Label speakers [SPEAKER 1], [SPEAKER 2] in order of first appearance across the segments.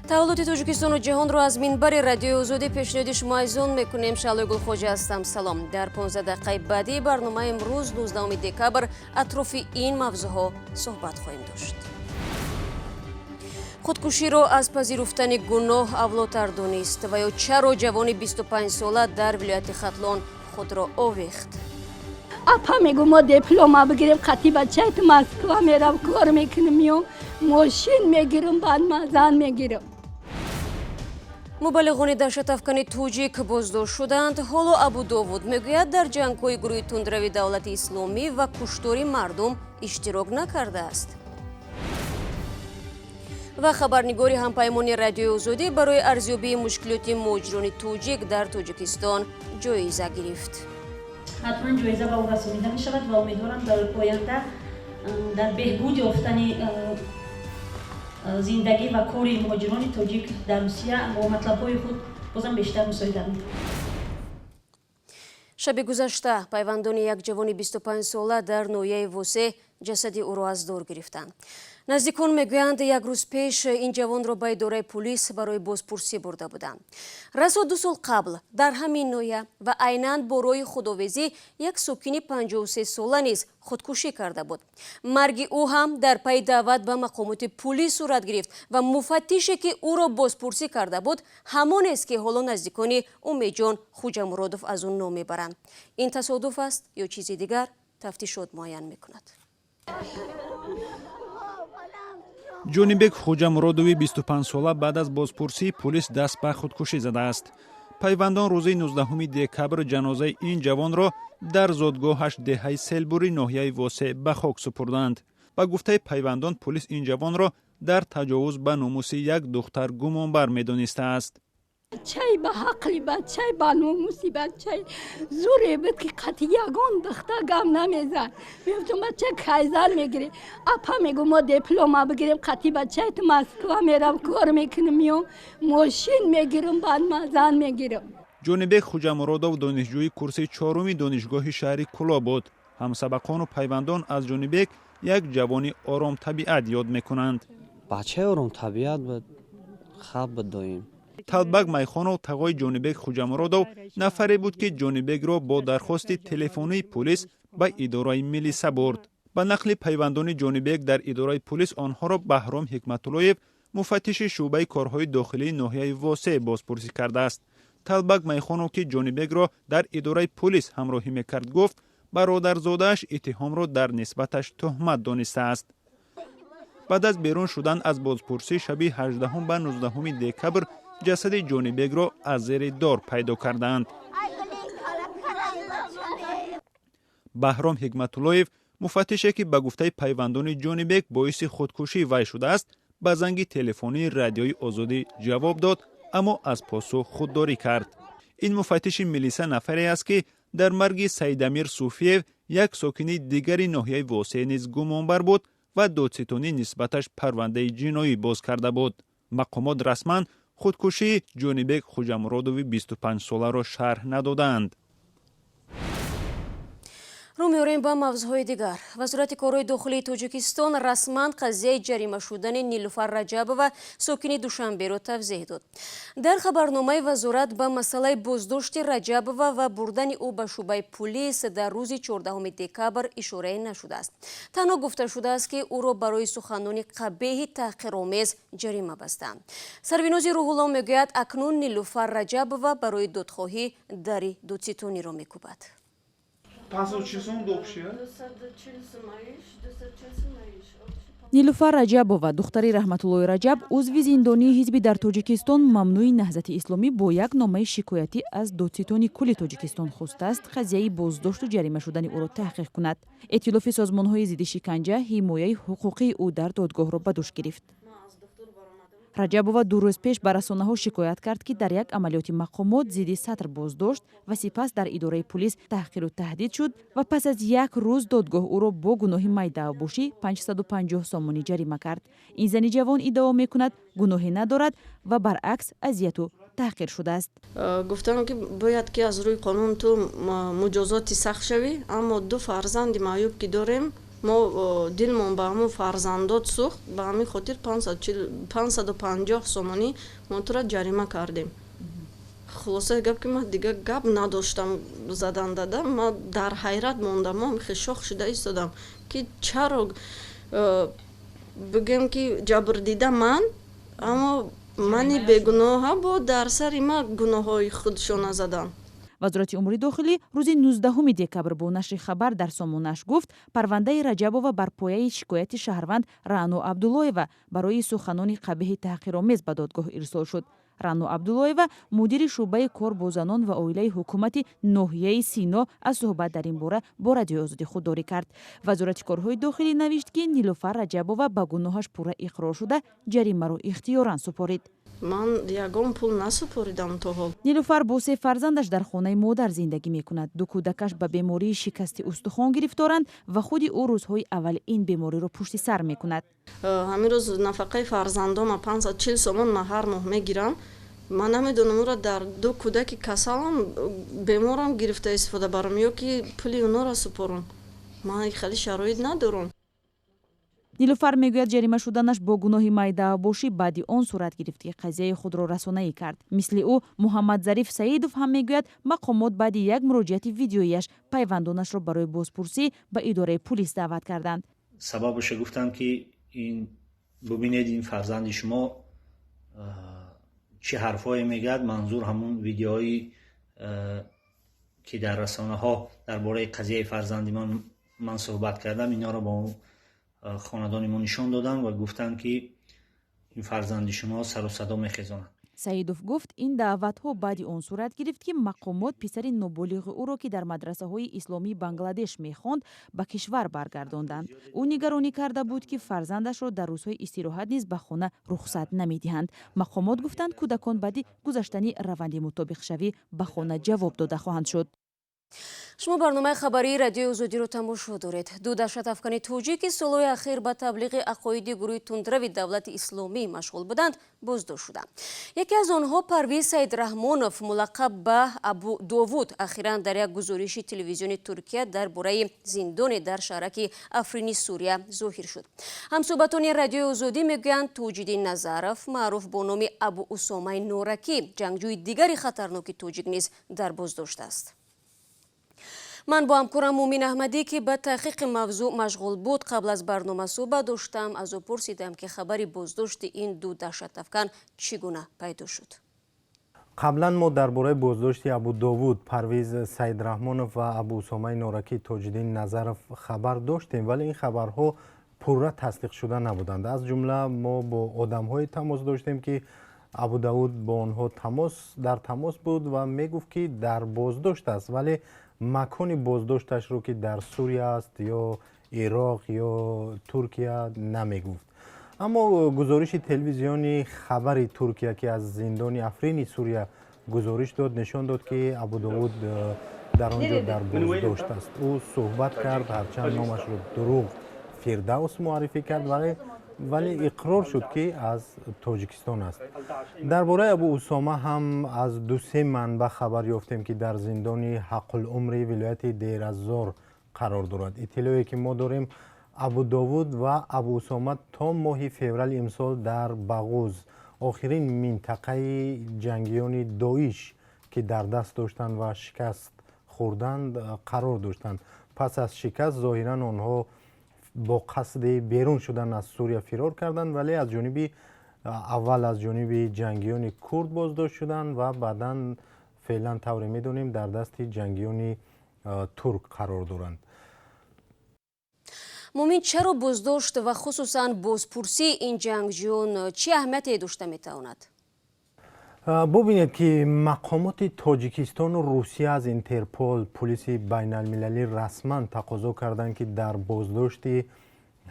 [SPEAKER 1] Таҳаввулоти Тоҷикистону ҷаҳонро аз минбари Радиои Озодӣ пешниҳоди шумо азизон мекунем. Шаълои Гулхоҷа ҳастам. Салом. Дар 15 дақиқаи баъдии барномаи имрӯз, 19 декабр, атрофи ин мавзӯъҳо суҳбат хоҳем дошт. Худкуширо аз пазируфтани гуноҳ авлотар донист ва ё чаро ҷавони 25-сола дар вилояти Хатлон худро овехт?
[SPEAKER 2] Апа, мегу, мо диплома бигирем, қати бачаи ту Москва мерам, кор мекунем, миём, мошин мегирам, баъд ма зан мегирам.
[SPEAKER 1] Мубаллиғони даҳшатафкани тоҷик боздошт шуданд. Ҳоло Абу Довуд мегӯяд, дар ҷангҳои гурӯҳи тундрави Давлати Исломӣ ва куштори мардум иштирок накардааст. Ва хабарнигори ҳампаймони Радиои Озодӣ барои арзёбии мушкилоти муҳоҷирони тоҷик дар Тоҷикистон ҷоиза гирифт.
[SPEAKER 3] Ҳатман ҷоиза ба ӯ расонида мешавад ва умедворам, дар оянда дар беҳбуд ёфтани зиндагӣ ва кори муҳоҷирони тоҷик дар Русия бо матлабҳои худ бозам бештар мусоидат мекунад.
[SPEAKER 1] Шаби гузашта пайвандони як ҷавони 25-сола дар ноҳияи Восе ҷасади ӯро аз дор гирифтанд. Наздикон мегӯянд, як рӯз пеш ин ҷавонро ба идораи пулис барои бозпурсӣ бурда буданд. Расо 2 сол қабл дар ҳамин ноҳия ва айнан бо роҳи худовезӣ як сокини 53-сола низ худкушӣ карда буд. Марги ӯ ҳам дар пайи даъват ба мақомоти пулис сурат гирифт ва муфаттише, ки ӯро бозпурсӣ карда буд, ҳамонест, ки ҳоло наздикони Умедҷон Хуҷамуродов аз ӯ ном мебаранд. Ин тасодуф аст ё чизи дигар, тафтишот муайян мекунад.
[SPEAKER 4] Ҷонибек Хоҷамуродови 25-сола баъд аз бозпурсии пулис даст ба худкушӣ задааст. Пайвандон рӯзи 19 декабр ҷанозаи ин ҷавонро дар зодгоҳаш, деҳаи Селбури ноҳияи Восе, ба хок супурданд. Ба гуфтаи пайвандон, пулис ин ҷавонро дар таҷовуз ба номуси як духтар гумонбар медонистааст.
[SPEAKER 2] Бачаи ба ҳақли, бачаи ба номуси, бачаи зуре буд, ки қати ягон духта гам намезад. Мегуфтам: «Бача, кай зан мегирӣ?» Апа, мегу, мо диплома бигирем, қати бачаи ту Москва мерам, кор мекунем, миём, мошин мегирам, баъд ма зан мегирам.
[SPEAKER 4] Ҷонибек Хуҷамуродов донишҷӯи курси чоруми донишгоҳи шаҳри Кӯлоб буд. Ҳамсабақону пайвандон аз Ҷонибек як ҷавони оромтабиат ёд мекунанд.
[SPEAKER 5] Бачаи оромтабиат буд, хаб буд доим.
[SPEAKER 4] Талбак Майхонов, тағои Ҷонибек Хуҷамуродов, нафаре буд, ки Ҷонибекро бо дархости телефонии пулис ба идораи милиса бурд. Ба нақли пайвандони Ҷонибек, дар идораи пулис онҳоро Баҳром Ҳикматуллоев, муфаттиши шӯъбаи корҳои дохилии ноҳияи Восе, бозпурсӣ кардааст. Талбак Майхонов, ки Ҷонибекро дар идораи пулис ҳамроҳӣ мекард, гуфт, бародарзодааш иттиҳомро дар нисбаташ туҳмат донистааст. Баъд аз берун шудан аз бозпурсӣ, шаби 18 ба 19 декабр ҷасади Ҷонибекро аз зери дор пайдо кардаанд. Баҳром Ҳикматуллоев, муфаттише, ки ба гуфтаи пайвандони Ҷонибек боиси худкушии вай шудааст, ба занги телефонии Радиои Озодӣ ҷавоб дод, аммо аз посух худдорӣ кард. Ин муфаттиши милиса нафаре аст, ки дар марги Саидамир Суфиев, як сокини дигари ноҳияи Восе, низ гумонбар буд ва додситонӣ нисбаташ парвандаи ҷиноӣ боз карда буд. Мақомот расман худкушии Ҷонибек Хуҷамуродови 25-соларо шарҳ надодаанд.
[SPEAKER 1] Рӯ меорем ба мавзӯъҳои дигар. Вазорати корҳои дохилии Тоҷикистон расман қазияи ҷарима шудани Нилуфар Раҷабова, сокини Душанберо, тавзеҳ дод. Дар хабарномаи вазорат ба масъалаи боздошти Раҷабова ва бурдани ӯ ба шӯъбаи пулис дар рӯзи 14 декабр ишорае нашудааст. Танҳо гуфта шудааст, ки ӯро барои суханони қабеҳи таҳқиромез ҷарима бастанд. Сарвинози Рӯҳулло мегӯяд, акнун Нилуфар Раҷабова барои додхоҳӣ дари додситониро мекӯбад.
[SPEAKER 6] 540 сом допшия.
[SPEAKER 7] 240 сом аиш.
[SPEAKER 8] Нилуфар Раҷабова, духтари Раҳматуллои Раҷаб, узви зиндонии ҳизби дар Тоҷикистон мамнӯи Наҳзати Исломӣ, бо як номаи шикоятӣ аз Додситони кулли Тоҷикистон хостааст, қазияи боздошту ҷарима шудани ӯро таҳқиқ кунад. Эътилофи созмонҳои зидди шиканҷа ҳимояи ҳуқуқии ӯ дар додгоҳро ба дӯш гирифт. Раҷабова 2 рӯз пеш ба расонаҳо шикоят кард, ки дар як амалиёти мақомот зидди сатр боздошт ва сипас дар идораи пулис таҳқиру таҳдид шуд ва пас аз як рӯз додгоҳ ӯро бо гуноҳи майдаавбошӣ 550 сомонӣ ҷарима кард. Ин зани ҷавон иддао мекунад, гуноҳе надорад ва баръакс азияту таҳқир шудааст.
[SPEAKER 7] Гуфтам, ки бояд ки аз рӯи қонун ту муҷозоти сахт шавӣ, аммо ду фарзанди маъюб ки дорем. Мо дилмон ба ҳамон фарзандот сӯхт, ба ҳамин хотир 550 сомонӣ мо тура ҷарима кардем. Хулосаи гап, ки ман дигар гап надоштам задан дада. Ман дар ҳайрат мондам, мо шок шуда истодам, ки чаро, бигӯем, ки ҷабрдида ман, аммо мани бегуноҳа бо дар сари ма гуноҳҳои худшона задан.
[SPEAKER 8] Вазорати умури дохилӣ рӯзи 19 декабр бо нашри хабар дар сомонааш гуфт, парвандаи Раҷабова бар пояи шикояти шаҳрванд Раъно Абдуллоева барои суханони қабеҳи таҳқиромез ба додгоҳ ирсол шуд. Раъно Абдуллоева, мудири шӯъбаи кор бо занон ва оилаи ҳукумати ноҳияи Сино, аз суҳбат дар ин бора бо Радиои Озодӣ худдорӣ кард. Вазорати корҳои дохилӣ навишт, ки Нилуфар Раҷабова ба гуноҳаш пурра иқрор шуда, ҷаримаро ихтиёран супорид.
[SPEAKER 7] Ман ягон пул насупоридам то ҳол.
[SPEAKER 8] Нилуфар бо се фарзандаш дар хонаи модар зиндагӣ мекунад. Ду кӯдакаш ба бемории шикасти устухон гирифторанд ва худи ӯ рӯзҳои аввали ин бемориро пушти сар мекунад.
[SPEAKER 7] Ҳамин рӯз нафақаи фарзандома 540 сомон ман ҳар моҳ мегирам. Ман намедонам, ӯро дар ду кӯдаки касалам, беморам гирифта истифода барам ё ки пули онҳоро супорам. Ман хеле шароит надорам.
[SPEAKER 8] Нилуфар мегӯяд, ҷарима шуданаш бо гуноҳи майдаабошӣ баъди он сурат гирифт, ки қазияи худро расонаӣ кард. Мисли ӯ Муҳаммадзариф Саидов ҳам мегӯяд, мақомот баъди як муроҷиати видеояш пайвандонашро барои бозпурсӣ ба идораи пулис даъват карданд.
[SPEAKER 9] Сабабаша гуфтанд, ки ин бубинед, ин фарзанди шумо чӣ ҳарфҳое мегӯяд. Манзур ҳамун видеои, ки дар расонаҳо дар бораи қазияи фарзанди ман суҳбат кардам, инҳоро бо хонадони мо нишон доданд ва гуфтанд, ки ин фарзанди шумо сару садо мехезонад.
[SPEAKER 8] Саидов гуфт, ин даъватҳо баъди он сурат гирифт, ки мақомот писари ноболиғи ӯро, ки дар мадрасаҳои исломии Бангладеш мехонд, ба кишвар баргардонданд. Ӯ нигаронӣ карда буд, ки фарзандашро дар рӯзҳои истироҳат низ ба хона рухсат намедиҳанд. Мақомот гуфтанд, кӯдакон баъди гузаштани раванди мутобиқшавӣ ба хона ҷавоб дода хоҳанд шуд.
[SPEAKER 1] Шумо барномаи хабарии Радиои Озодиро тамошо доред. Ду даҳшатафкани тоҷик, ки солҳои ахир ба таблиғи ақоиди гурӯҳи тундрави Давлати Исломӣ машғул буданд, боздошт шуданд. Яке аз онҳо, Парвиз Саидрахмонов, мулаққаб ба Абу Довуд, ахиран дар як гузориши телевизиони Туркия дар бораи зиндоне дар шаҳраки Африни Сурия зоҳир шуд. Ҳамсӯҳбатони Радиои Озодӣ мегӯянд, Тоҷиддин Назаров, маъруф бо номи Абу Усомаи Норакӣ, ҷангҷӯи дигари хатарноки тоҷик, низ дар боздошт аст. Ман бо ҳамкорам Мумин Аҳмадӣ, ки ба таҳқиқи мавзӯъ машғул буд, қабл аз барнома суҳбат доштам. Аз ӯ пурсидам, ки хабари боздошти ин ду даҳшатафкан чӣ гуна пайдо шуд.
[SPEAKER 10] Қаблан мо дар бораи боздошти Абу Довуд Парвиз Саидрахмонов ва Абу Усомаи Норакӣ Тоҷиддин Назаров хабар доштем, вале ин хабарҳо пурра тасдиқшуда набуданд. Аз ҷумла мо бо одамҳое тамос доштем, ки Абу Давуд бо онҳо дар тамос буд ва мегуфт, ки дар боздошт аст, вале макони боздошташро, ки дар Сурия аст ё Ироқ ё Туркия, намегуфт. Аммо гузориши телевизиони Хабари Туркия, ки аз зиндони Африни Сурия гузориш дод, нишон дод, ки Абудовуд дар он ҷо дар боздошт аст. Ӯ суҳбат кард, ҳарчанд номашро дурӯғ Фирдавс муаррифӣ кард, вале иқрор шуд, ки аз Тоҷикистон аст. Дар бораи Абу Усома ҳам аз дусе манбаъ хабар ёфтем, ки дар зиндони Ҳаққулумри вилояти Дейраззор қарор дорад. Иттилоъе ки мо дорем, Абу Довуд ва Абу Усома то моҳи феврали имсол дар Бағуз, охирин минтақаи ҷангиёни Доиш, ки дар даст доштанд ва шикаст хӯрданд, қарор доштанд. Пас аз шикаст зоҳиран онҳо бо қасди берун шудан аз Сурия фирор карданд, вале аз ҷониби аввал аз ҷониби ҷангиёни курд боздошт шуданд ва баъдан феълан, тавре медонем, дар дасти ҷангиёни турк қарор доранд.
[SPEAKER 1] Мумин, чаро боздошт ва хусусан бозпурсии ин ҷангҷӯён чӣ аҳамияте дошта метавонад?
[SPEAKER 10] Бубинед, ки мақомоти Тоҷикистону Русия аз Интерпол, пулиси байналмилалӣ, расман тақозо карданд, ки дар боздошти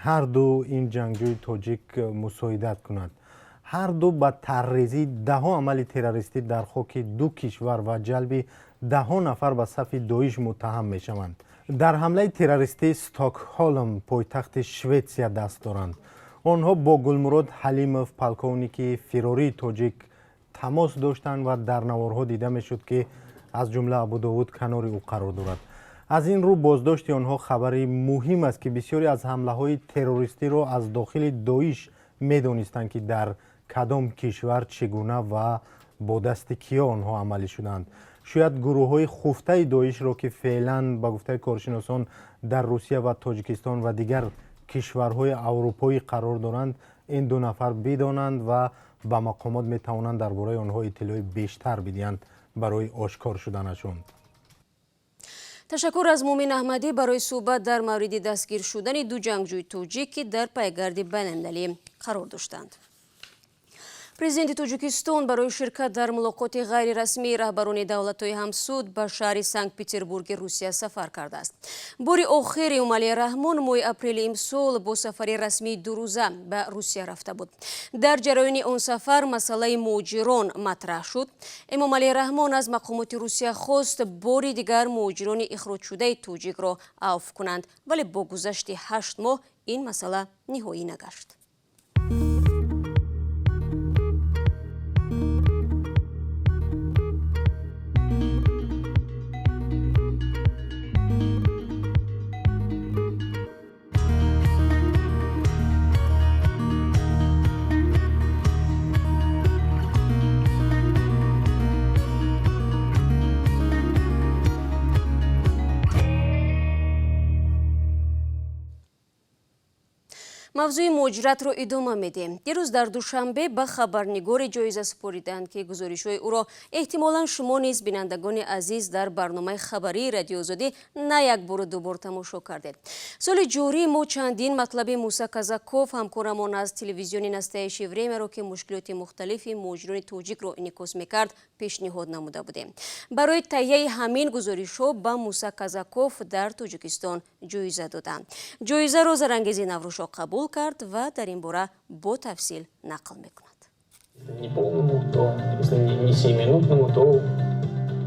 [SPEAKER 10] ҳарду ин ҷангҷӯи тоҷик мусоидат кунад. Ҳарду ба таррезии даҳҳо амали террористӣ дар хоки ду кишвар ва ҷалби даҳҳо нафар ба сафи Доиш муттаҳам мешаванд. Дар ҳамлаи террористии Стокҳолм, пойтахти Шветсия, даст доранд. Онҳо бо Гулмурод Ҳалимов, полковники фирории тоҷик, тамос доштанд ва дар наворҳо дида мешуд, ки аз ҷумла Абудовуд канори ӯ қарор дорад. Аз ин рӯ боздошти онҳо хабари муҳим аст, ки бисёре аз ҳамлаҳои террористиро аз дохили Доиш медонистанд, ки дар кадом кишвар чӣ гуна ва бо дасти киё онҳо амалӣ шуданд. Шояд гурӯҳҳои хуфтаи Доишро, ки феълан ба гуфтаи коршиносон дар Русия ва Тоҷикистон ва дигар кишварҳои аврупоӣ қарор доранд, ин ду нафар бидонанд ва ба мақомот метавонанд дар бораи онҳо иттилои бештар бидиҳанд барои ошкор шуданашон.
[SPEAKER 1] Ташаккур аз Муъмин Аҳмадӣ барои суҳбат дар мавриди дастгир шудани ду ҷангҷӯи тоҷик, ки дар пайгарди байналмилалӣ қарор доштанд. Президенти Тоҷикистон барои ширкат дар мулоқоти ғайрирасмии раҳбарони давлатҳои ҳамсуд ба шаҳри Санкт-Петербурги Русия сафар кардааст. Бори охир Эмомалӣ Раҳмон моҳи апрели имсол бо сафари расмии дурӯза ба Русия рафта буд. Дар ҷараёни он сафар масъалаи муҳоҷирон матраҳ шуд. Эмомалӣ Раҳмон аз мақомоти Русия хост бори дигар муҳоҷирони ихроҷшудаи тоҷикро авф кунанд, вале бо гузашти 8 моҳ ин масъала ниҳоӣ нагашт. Мавзӯи муҳоҷиратро идома медиҳем. Дирӯз дар Душанбе ба хабарнигоре ҷоиза супориданд, ки гузоришҳои ӯро эҳтимолан шумо низ, бинандагони азиз, дар барномаи хабарии Радиоозодӣ на як бору дубор тамошо кардед. Соли ҷорӣ мо чандин матлаби Муса Казаков, ҳамкорамон аз телевизиони «Настоящее время», ро, ки мушкилоти мухталифи муҳоҷирони тоҷикро инъикос мекард, пешниҳод намуда будем. Барои таҳияи ҳамин гузоришҳо ба Муса Казаков дар Тоҷикистон ҷоиза доданд. Ҷоизаро Зарангези Наврӯзшо қабул кард ва дар ин бора бо тафсил нақл мекунад.
[SPEAKER 11] Не полному, то, если не сиюминутному, то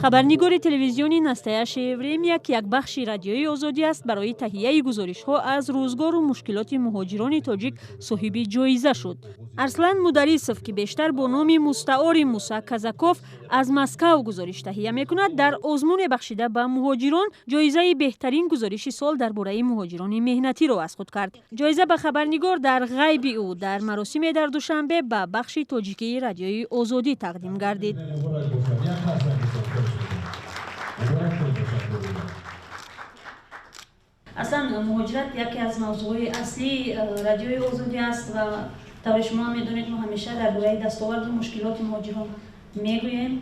[SPEAKER 3] Хабарнигори телевизиони «Настоящее время», ки як бахши Радиои Озодӣ аст, барои таҳияи гузоришҳо аз рӯзгору мушкилоти муҳоҷирони тоҷик соҳиби ҷоиза шуд. Арслан Мударисов, ки бештар бо номи мустаори Муса Казаков аз Москав гузориш таҳия мекунад, дар озмуне бахшида ба муҳоҷирон ҷоизаи беҳтарин гузориши сол дар бораи муҳоҷирони меҳнатиро аз худ кард. Ҷоиза ба хабарнигор дар ғайби ӯ дар маросиме дар Душанбе ба бахши тоҷикии Радиои Озодӣ тақдим гардид.
[SPEAKER 12] Аслан муҳоҷират яке аз мавзӯъҳои аслии Радиои Озодӣ аст ва тавре шумо медонед, мо ҳамеша дар бораи дастоварду мушкилоти муҳоҷирон мегӯем.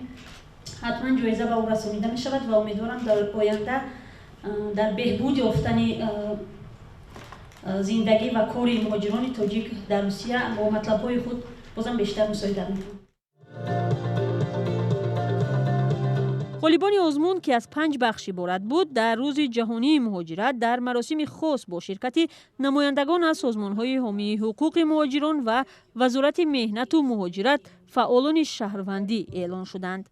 [SPEAKER 12] Ҳатман ҷоиза ба ӯ расонида мешавад ва умедворам, дар оянда дар беҳбуд ёфтани зиндагӣ ва кори муҳоҷирони тоҷик дар Русия бо матлабҳои худ бозам бештар мусоидат мекунад.
[SPEAKER 3] Ғолибони озмун, ки аз панҷ бахш иборат буд, дар Рӯзи ҷаҳонии муҳоҷират дар маросими хос бо ширкати намояндагон аз созмонҳои ҳомии ҳуқуқи муҳоҷирон ва Вазорати меҳнату муҳоҷират фаъолони шаҳрвандӣ эълон шуданд.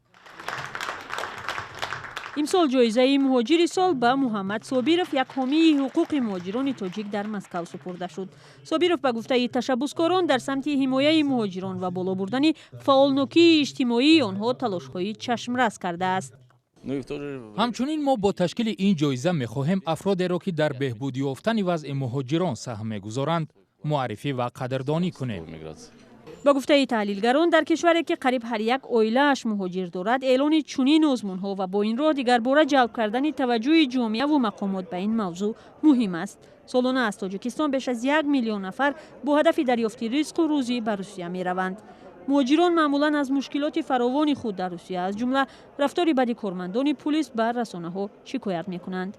[SPEAKER 3] Имсол ҷоизаи муҳоҷири сол ба Муҳаммад Собиров, як ҳомии ҳуқуқи муҳоҷирони тоҷик дар Москав, супурда шуд. Собиров, ба гуфтаи ташаббускорон, дар самти ҳимояи муҳоҷирон ва боло бурдани фаъолнокии иҷтимоии онҳо талошҳои чашмрас кардааст.
[SPEAKER 13] Ҳамчунин мо бо ташкили ин ҷоиза мехоҳем афродеро, ки дар беҳбуд ёфтани вазъи муҳоҷирон саҳм мегузоранд, муаррифӣ ва қадрдонӣ кунем.
[SPEAKER 3] Ба гуфтаи таҳлилгарон, дар кишваре, ки қариб ҳар як оилааш муҳоҷир дорад, эълони чунин озмунҳо ва бо ин роҳ дигарбора ҷалб кардани таваҷҷӯҳи ҷомеаву мақомот ба ин мавзӯъ муҳим аст. Солона аз Тоҷикистон беш аз 1 миллион нафар бо ҳадафи дарёфти ризқу рӯзӣ ба Русия мераванд. Муҳоҷирон маъмулан аз мушкилоти фаровони худ дар Русия, аз ҷумла рафтори бади кормандони пулис, ба расонаҳо шикоят мекунанд.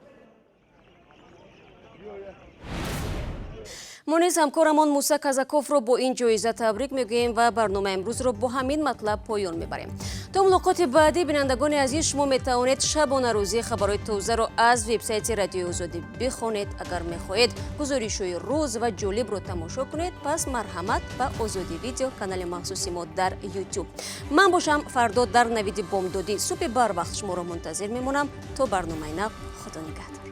[SPEAKER 1] Мо низ ҳамкорамон Муса Казаковро бо ин ҷоиза табрик мегӯем ва барномаи имрӯзро бо ҳамин матлаб поён мебарем. То мулоқоти баъдӣ, бинандагони азиз, шумо метавонед шабонарӯзӣ хабарҳои тозаро аз вебсайти Радиои Озодӣ бихонед. Агар мехоҳед гузоришҳои рӯз ва ҷолибро тамошо кунед, пас марҳамат ба Озодӣ Видео, канали махсуси мо дар Ютуб. Ман бошам, фардо дар навиди бомдодӣ субҳи барвақт шуморо мунтазир мемонам. То барномаи нав, худо нигаҳдор.